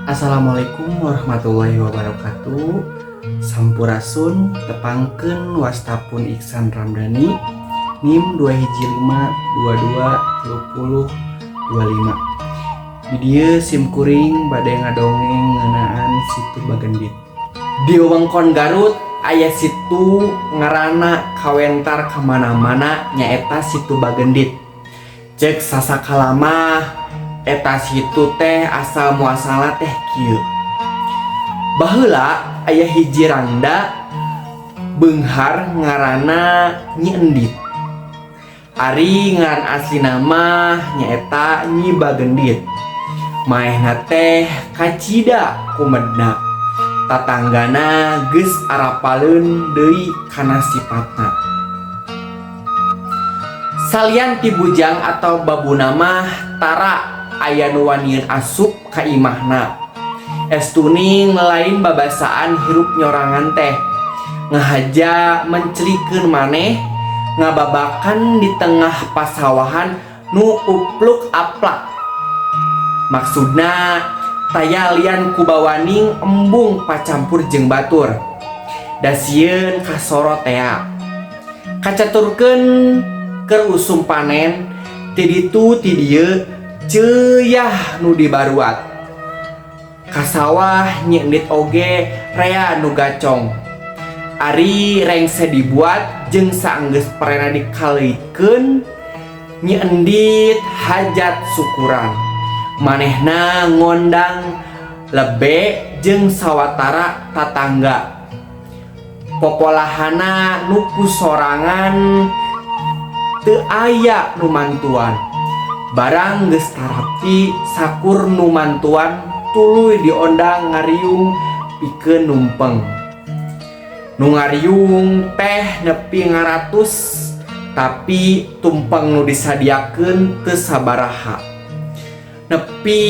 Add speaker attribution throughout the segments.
Speaker 1: Assalamualaikum warahmatullahi wabarakatuh. Sampurasun, tepangkeun wasta pun Iksan Ramdhani, NIM 215 22 30 25. Di dieu sim kuring bade ngadongeng ngeunaan Situ Bagendit. Di wewengkon Garut aya situ ngaranna kawentar kamana-mana, nyaeta Situ Bagendit. Cek sasakala mah eta situ teh asal muasalna teh kieu. Baheula aya hiji rangda beunghar ngaranna Nyi Endit. Ari ngaran aslina mah nyaeta Nyi Bagendit. Maehna teh kacida kumedna. Tatanggana geus arapaleun deui kana sipatna. Salian ti bujang atau babuna mah tara aya nu wanian asup ka imahna. Estuning lain babasaan hirup nyorangan teh. Ngahaja mencelikeun maneh ngababakan di tengah pasawahan nu upluk aplak. Maksudna taya lian kubawaning embung pacampur jeung batur. Da sieun kasoro tea. Kacaturkeun keur usum panen, ti ditu ti dieu ceuyah nu dibaruat. Ka sawah Nyi Endit oge rea nu gacong. Ari rengse dibuat jeung saenggeus perena dikaleutkeun, Nyi Endit hajat syukuran. Manehna ngondang lebe jeung sawatara tatangga. Popolahana nu kusorangan, teu aya nu mantuan. Barang geus tarapti, sakur nu mantuan tuluy diondang ngariung pikeun numpeng. Nu ngariung teh nepi ngaratus, tapi tumpeng nu disadiakeun teu sabaraha. Nepi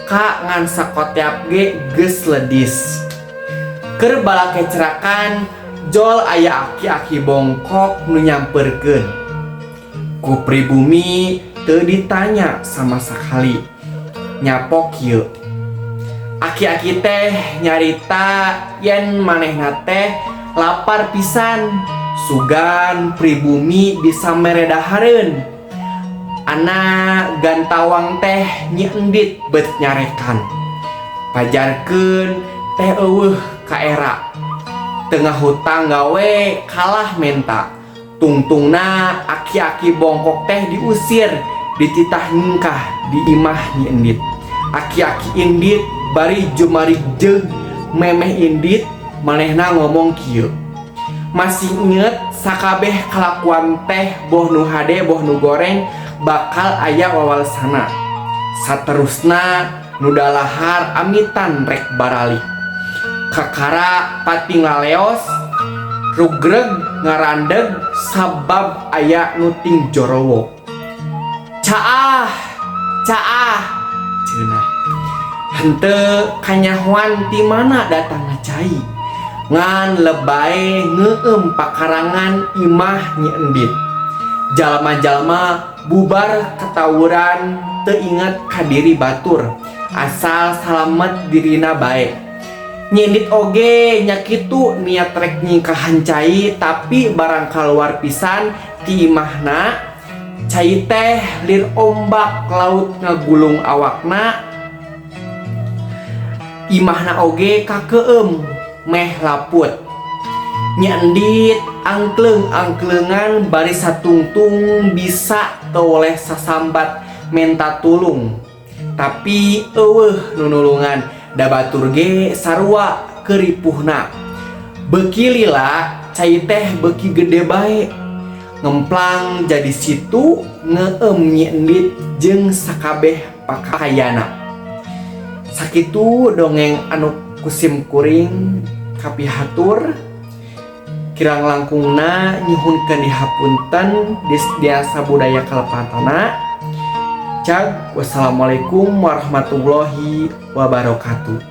Speaker 1: ka ngan sakoteap ge geus ledis. Keur balakecrakan, jol aya aki-aki bongkok nu nyamperkeun. Ku pribumi teu ditanya sama sakali. Nyapok kieu. Aki-aki teh nyarita yen manehna teh lapar pisan, sugan pribumi bisa mere dahareun. Ana gantawang teh Nyi Endit bet nyarekan. Pajarkeun teh euweuh kaera. Teu ngahutang gawe kalah menta. Tungtungna aki-aki bongkok teh diusir, dititah nyingkah di imah Nyi Endit. Aki-aki indit bari jumarijeg memeh indit, manehna ngomong kieu. Masih inget sakabeh kalakuan teh, boh nu hade boh nu goreng, bakal aya wawalesana. Saterusna nu dalahar amitan rek baralik. Kakara pating laleos rugreg ngarandeg sabab aya nu ting jorowo. "Caah, caah," cenah. Henteu kanyahoan ti mana datangna cai. Ngan lebae ngeueum pakarangan imah Nyi Endit. Jalma-jalma bubar ketawuran, teu inget ka diri batur, asal salamet dirina bae. Nyi Endit oge nya kitu, niat rek nyingkahan cai, tapi barang kaluar pisan ti imahna, cai teh lir ombak laut ngagulung awakna. Imahna oge kakeum meh laput. Nyi Endit angkleung-angkleungan bari satungtung bisa teu weleh sasambat menta tulung. Tapi euweuh nu nulungan, da batur ge sarua keuripuhna. Beuki lila cai teh beuki gede bae. Ngemplang jadi situ ngeueum Nyi Endit jeung sakabeh pakayana. Sakitu dongeng anu ku sim kuring kapihatur. Kirang langkungna nyuhunkeun dihapunten biasa budaya kalepatana. Cag, wassalamualaikum warahmatullahi wabarakatuh.